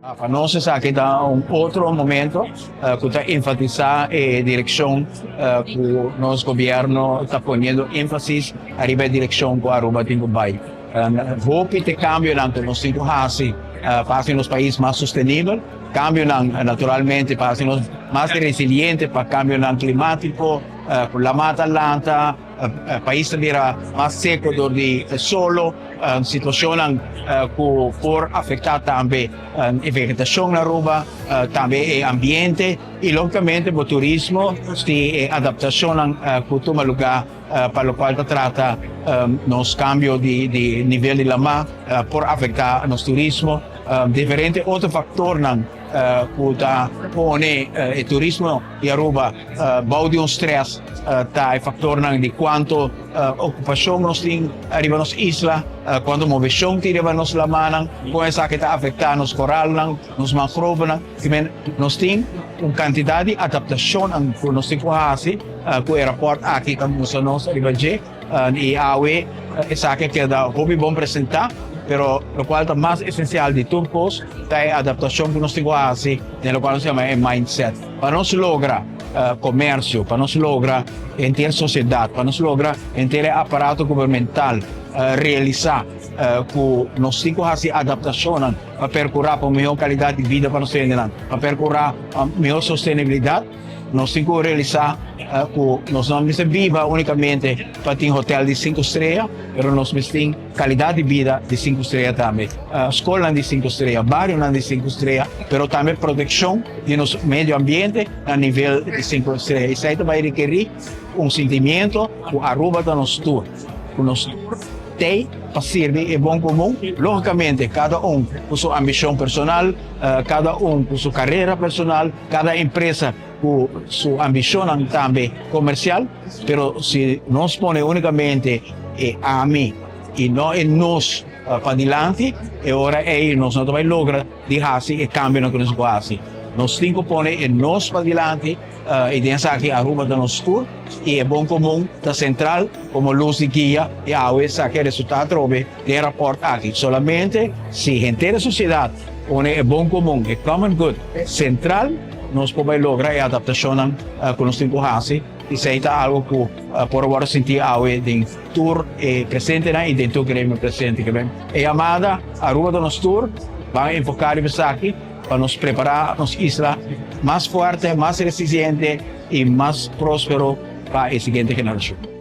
Pa nos esaki ta un otro momento cu ta enfatisa e direccion cu nos gobierno ta poniendo enfasis ariba e direccion cu Aruba tin cu bay. Hopi t'e cambionan cu nos tin cu haci pa haci nos pais mas sostenibel, cambionan naturalmente pa haci nos mas resiliente pa cambionan climatico, cu lama ta lanta, Pais ta bira mas seco dor di solo, situacionnan cu por afecta tambe e vegetacion na Aruba, tambe e ambiente y logicamente bo turismo si e adaptacionnan cu tuma lugar pa locual ta trata nos cambio di nivel di lama por afecta nos turismo. Diferente otro factornan cu ta pone e turismo di Aruba bou di un stress ta e factornan di cuanto ocupacion nos tin riba nos isla, cuanto movecion tin riba nos lamanan, con esaki ta afecta nos coralnan, nos mangrovenan. Nos tin un cantidad di adaptacionnan cu nos tin cu haci cu e rapport aki ta mustra nos riba dje. Y awe esaki a keda hopi bon presenta, pero locual ta mas esencial di tur cos ta e adaptacion cu nos tin cu haci den locual nos yama e mindset. Pa nos logra comercio, pa nos logra henter sociedad, pa nos logra henter e aparato gubernamental realisa cu nos tin cu haci adaptacionnan pa percura pa un mihor calidad di bida pa nos hendenan, pa percura pa mihor sostenibilidad. Nos tin ku realisá ku nos no mester biba únikamente pa tin hotel di sinku strea, pero nos mester tin kalidat di bida di sinku strea tambe, skolnan di sinku strea, barionan di sinku strea, pero tambe protekshon di nos medio ambiente na nivel di sinku strea. Esei ta bai rekerí un sentimiento ku Aruba ta nos tur, ku nos tur t'ei pa sirbi e bon komun. Lógikamente kada un ku su ambishon personal, kada un ku su karera personal, Cada empresa cu su ambicionnan tambe comercial, pero si nos pone unicamente e ami y no e nos padilanti, e ora ey nos no ta bay logra di haci e cambionan cu nos por haci. Nos tin cu pone e nos padilanti y den esaki Aruba ta nos tur y e bon comun ta central como luz di guia y awe esaki a resulta atrobe den e rapport aki. Solamente si henter e sociedad Pone e bon komun, e common good, sentral, nos por bai logra e adaptashonnan ku nos tin ku hasi. Esei ta algu ku por a wòrdu sintí awe den tur e presentenan i den tur gremio presente. E yamada Aruba ta nos tur, ban enfoká riba esaki pa nos prepará nos isla mas fuerte, mas resisiente i mas próspero pa e siguiente generashon.